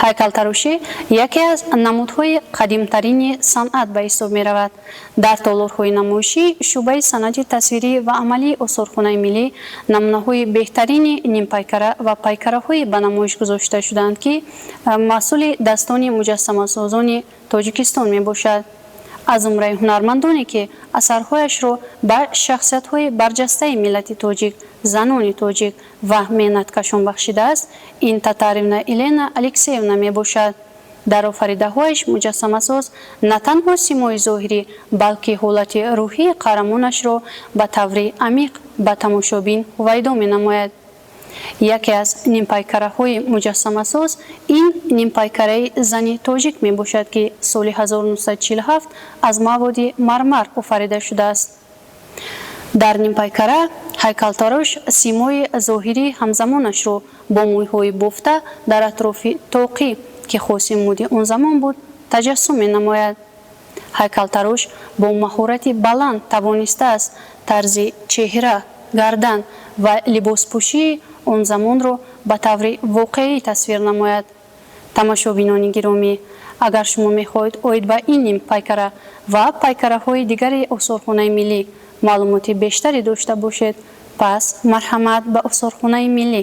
Ҳайкалтарошӣ яке аз намудҳои қадимтарини санъат ба ҳисоб меравад. Дар толорҳои намоишӣ шӯъбаи санъати тасвирӣ ва амалии Осорхонаи миллӣ намунаҳои беҳтарини нимпайкара ва пайкараҳое ба намоиш гузошта шудаанд, ки маҳсули дастони муҷассамасозони Тоҷикистон мебошад. Аз зумраи ҳунармандоне, ки асарҳояшро ба шахсиятҳои барҷастаи миллати тоҷик, занони тоҷик ва меҳнаткашон бахшидааст, ин Татаровна Елена Алексеевна мебошад. Дар офаридаҳояш муҷассамасоз на танҳо симои зоҳирӣ, балки ҳолати рӯҳии қаҳрамонашро ба таври амиқ ба тамошобин ҳувайдо менамояд. Яке аз нимпайкараҳои муҷассамасоз ин нимпайкараи зани тоҷик мебошад, ки соли 1947 аз маводи мармар офарида шудааст. Дар нимпайкара ҳайкалтарош симои зоҳирии ҳамзамонашро бо мӯйҳои бофта дар атрофи тоқӣ, ки хоси мӯди он замон буд, таҷассум менамояд. Ҳайкалтарош бо маҳорати баланд тавонистааст тарзи чеҳра, гардан ва либоспӯшии он замонро ба таври воқеӣ тасвир намояд. Тамошобинони гиромӣ, агар шумо мехоҳед оид ба ин нимпайкара ва пайкараҳои дигари Осорхонаи миллӣ маълумоти бештаре дошта бошед, пас марҳамат ба Осорхонаи миллӣ.